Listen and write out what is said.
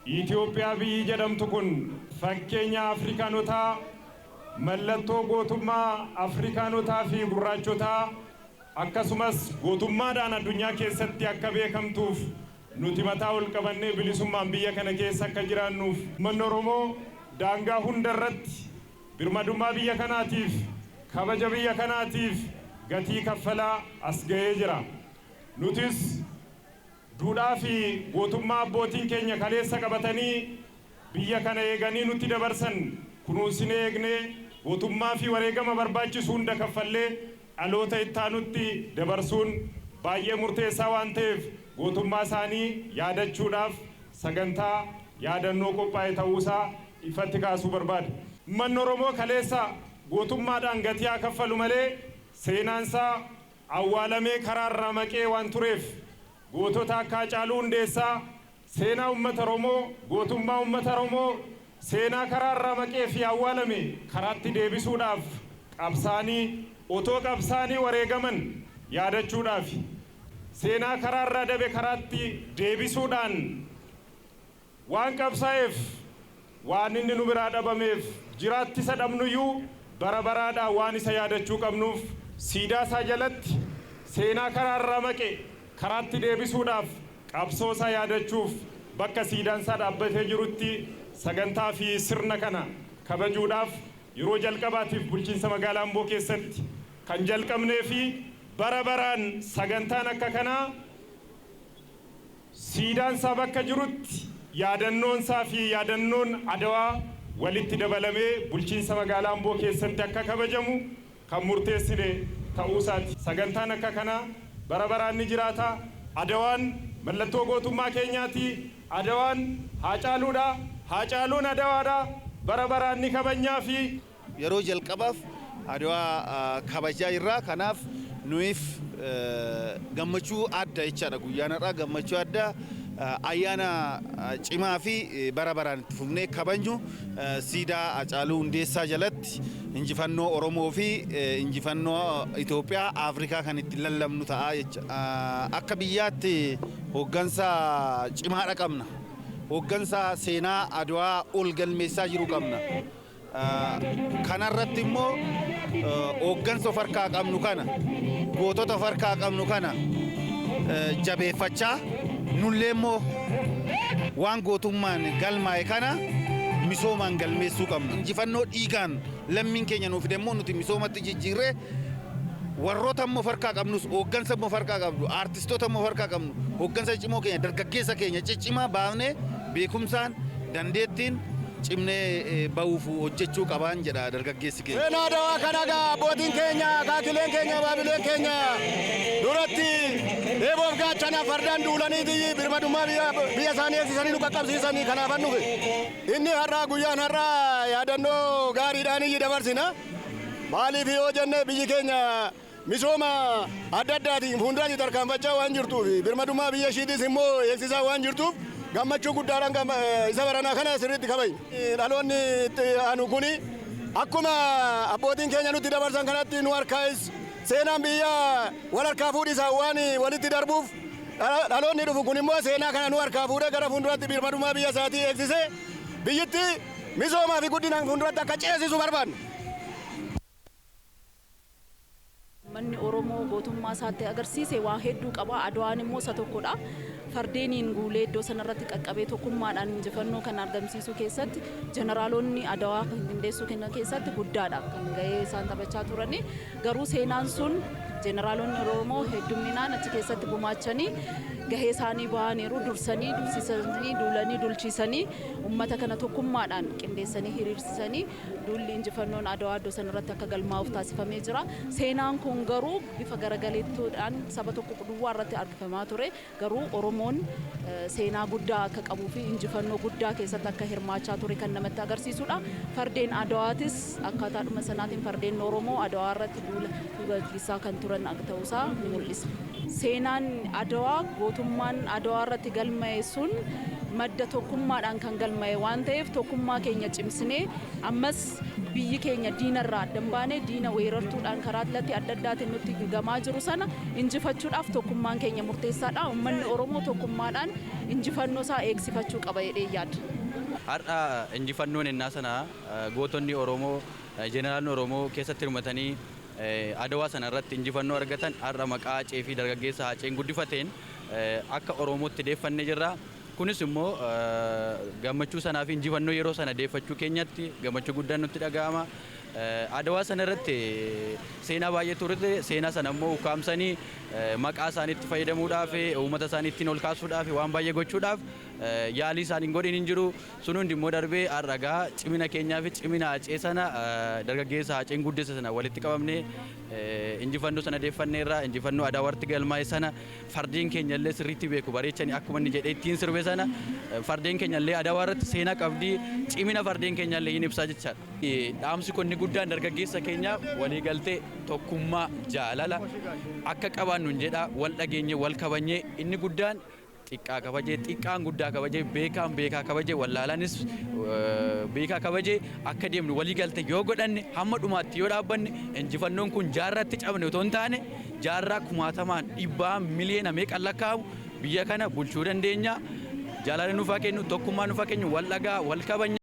Itoophiyaa biyyi jedhamtu kun fakkeenya Afrikaanotaa, mallattoo gootummaa Afrikaanotaa fi gurraachotaa, akkasumas gootummaadhaan addunyaa keessatti akka beekamtuuf nuti mataa ol qabannee bilisummaan biyya kana keessa akka jiraannuuf, uummanni Oromoo daangaa hunda irratti birmadummaa biyya kanaatiif, kabaja biyya kanaatiif gatii kaffalaa as ga'ee jira. Nutis duudhaa fi gootummaa abbootiin keenya kaleessa qabatanii biyya kana eeganii nutti dabarsan kunuunsinee eegnee, gootummaa fi wareegama barbaachisu hunda kaffallee dhaloota ittaanutti dabarsuun baay'ee murteessaa waan ta'eef, gootummaa isaanii yaadachuudhaaf sagantaa yaadannoo qophaa'e ta'uusaa ifatti kaasuu barbaada. Uummanni Oromoo kaleessa gootummaadhaan gatii haa kaffalu malee, seenaansaa awwaalamee karaarraa maqee waan tureef, gootota akka Hacaaluu Hundeessaa seenaa uummata Oromoo, gootummaa uummata Oromoo, seenaa karaarraa maqee fi awwaalame karaatti deebisuudhaaf qabsaanii, otoo qabsaanii wareegaman yaadachuudhaaf, seenaa karaarraa dabe karaatti deebisuudhaan waan qabsaa'eef, waan inni nu biraa dhabameef jiraatti isa dhabnuyyuu bara baraadhaan waan isa yaadachuu qabnuuf, siidaa isaa jalatti seenaa karaarraa maqe karaatti deebisuudhaaf, qabsoo isaa yaadachuuf, bakka siidaan isaa dhaabbatee jirutti sagantaa fi sirna kana kabajuudhaaf yeroo jalqabaatiif bulchiinsa magaalaa Amboo keessatti kan jalqabnee fi bara baraan sagantaan akka kanaa siidaan isaa bakka jirutti yaadannoon isaa fi yaadannoon Adawaa walitti dabalamee bulchiinsa magaalaa Amboo keessatti akka kabajamu kan murteessine ta'uu isaati. Sagantaan akka kanaa bara baraan ni jiraata. Adawaan mallattoo gootummaa keenyaati. Adawaan Haacaaluudha. Haacaaluun Adawaadha. Bara baraan ni kabajnaa fi Yeroo jalqabaaf Adawaa kabajaa jirra. Kanaaf nuyiif gammachuu adda jechaadha, guyyaan har'aa gammachuu adda, ayyaana cimaa fi bara baraan itti fufnee kabajnu, siidaa Hacaaluu Hundeessaa jalatti injifannoo Oromoo fi injifannoo Itoophiyaa, Afrikaa kan itti lallabnu ta'a jecha. Akka biyyaatti hooggansa cimaadha qabna. Hooggansa seenaa Adwaa ol galmeessaa jiru qabna. Kanarratti immoo hooggansa of harkaa qabnu kana, gootota of harkaa qabnu kana jabeeffachaa, nullee immoo waan gootummaan galmaa'e kana misoomaan galmeessuu qabna. Injifannoo dhiigaan lammiin keenya nuuf fide immoo nuti misoomatti jijjiirree, warroota immoo of harkaa qabnus, hooggansa immoo of harkaa qabnu, aartistoota immoo of harkaa qabnu, hooggansa cimoo keenya, dargaggeessa keenya ciccimaa baafnee beekumsaan dandeettiin cimnee bahuuf hojjechuu qabaan jedha dargaggeessi keenya. Seenaa Adawaa kana egaa abbootiin keenya, akaakileen keenya, abaabileen keenya duratti eeboof gaachana fardaan duulaniiti birmadummaa biyya isaanii eegsisanii nu qaqqabsiisanii kanaafan dhufe. Inni har'aa, guyyaan har'aa yaadannoo gaariidhaan iyyi dabarsina. Maaliif yoo jenne, biyyi keenya misooma adda addaatiin fuulduratti tarkaanfachaa waan jirtuuf, birmadummaa biyya ishiitis immoo eegsisaa waan jirtuuf, gammachuu guddaadhaan isa baranaa kana sirriitti kabajna. Dhaloonni itti aanu kuni akkuma abbootiin keenya nutti dabarsan kanatti nu harkaa'is, seenaan biyya wal harkaa fuudhisaa waan walitti darbuuf, dhaloonni dhufu kun immoo seenaa kana nu harkaa fuudhee gara fuulduratti birmadummaa biyya isaatii eegsisee biyyittii misoomaa fi guddinaan fuulduratti akka ceesisu barbaanna. Uummanni Oromoo gootummaa isaatti agarsiise waa hedduu qaba. Adwaan immoo isa tokkodha. Fardeeniin guulee iddoo sanarratti qaqqabee tokkummaadhaan injifannoo kan argamsiisuu keessatti jeneraalonni Adawaa kan qindeessuu kennan keessatti guddaadha kan gahee isaan taphachaa turani. Garuu seenaan sun jeneraalonni Oromoo heddumminaan achi keessatti gumaachanii gahee isaanii bahaniiru, dursanii dursisanii, duulanii dulchiisanii, uummata kana tokkummaadhaan qindeessanii hiriirsisanii duulli injifannoon Adawaa iddoo sanarratti akka galmaa'uuf taasifamee jira. Seenaan kun garuu bifa garagaleettoodhaan saba tokko duwwaa irratti argifamaa ture. Garuu Oromoon seenaa guddaa akka qabuu fi injifannoo guddaa keessatti akka hirmaachaa ture kan namatti agarsiisudha. Fardeen Adawaatis akkaataadhuma sanaatiin fardeen Oromoo Adawaa irratti duula gaggeessaa kan turan ta'uusaa ni mul'isa. Seenaan Adawaa, gootummaan Adawaa irratti galmaa'e sun Madda tokkummaadhaan kan galmaa'e waan ta'eef, tokkummaa keenya cimsinee ammas biyyi keenya diinarraa adda hin baane, diina weerartuudhaan karaa kallattii adda addaatiin nutti gamaa jiru sana injifachuudhaaf tokkummaan keenya murteessaadha. Uummanni Oromoo tokkummaadhaan injifannoo isaa eegsifachuu qaba jedhee yaada. Har'a injifannoon ennaa sana gootonni Oromoo, jeneraalonni Oromoo keessatti hirmatanii Adawaa sana irratti injifannoo argatan, har'a maqaa Hacee fi dargaggeessa Haceen guddifateen akka Oromootti deeffannee jirra. Kunis immoo gammachuu sanaa fi injifannoo yeroo sana deeffachuu keenyatti gammachuu guddaan nutti dhaga'ama. Adawaa sana irratti seenaa baay'ee ture. Seenaa sana immoo ukkaamsanii maqaa isaaniitti fayyadamuudhaaf, uummata isaanii ittiin ol kaasuudhaaf, waan baay'ee gochuudhaaf yaalii isaaniin godhin hin jiru. Sun hundi immoo darbee har'a gaa cimina keenyaa fi cimina Hacee sana, dargaggeessa Haceen guddise sana walitti qabamnee injifannoo sana deeffanneerra. Injifannoo Adawaatti galmaa'e sana fardeen keenya illee sirriitti beeku, bareechanii akkuma inni jedhee ittiin sirbe sana fardeen keenya illee Adawaa irratti seenaa qabdi, cimina fardeen keenya illee hin ibsaa jechaadha. Dhaamsi kun inni guddaan dargaggeessa keenya waliigaltee, tokkummaa, jaalala akka qabaannu hin jedha. Wal dhageenye, wal kabajnee, inni guddaan xiqqaa kabajee, xiqqaan guddaa kabajee, beekaan beekaa kabajee, wallaalaanis beekaa kabajee akka deemnu waliigalte yoo godhanne, hamma dhumaatti yoo dhaabbanne, injifannoon kun jaarratti cabne otoo hin taane jaarraa kumaatamaan, dhibbaa, miliyoona meeqan lakkaa'amu biyya kana bulchuu dandeenya. Jaalala nuufaa kennu, tokkummaa nuufaa kennu, wal dhagaa, wal kabajna.